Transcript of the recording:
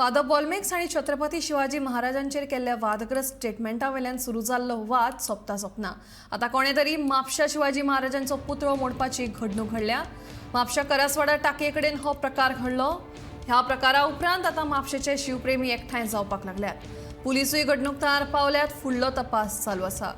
Father बोलमेक्स हांणी छत्रपती शिवाजी महाराजांचेर केल्ल्या वादग्रस्त स्टेटमेंटा वयल्यान सुरू जाल्लो वाद सोंपता सोंपना. आतां कोणे तरी म्हापशा शिवाजी महाराजांचो पुतळो मोडपाची घडणूक घडल्या. म्हापशा करासवाडा टाकये कडेन हो प्रकार घडलो. ह्या प्रकारा उपरांत आतां म्हापशेचे शिवप्रेमी एकठांय जावपाक लागल्यात. पुलिसूय घडणूक थळार पावल्यात. फुडलो तपास चालू आसा.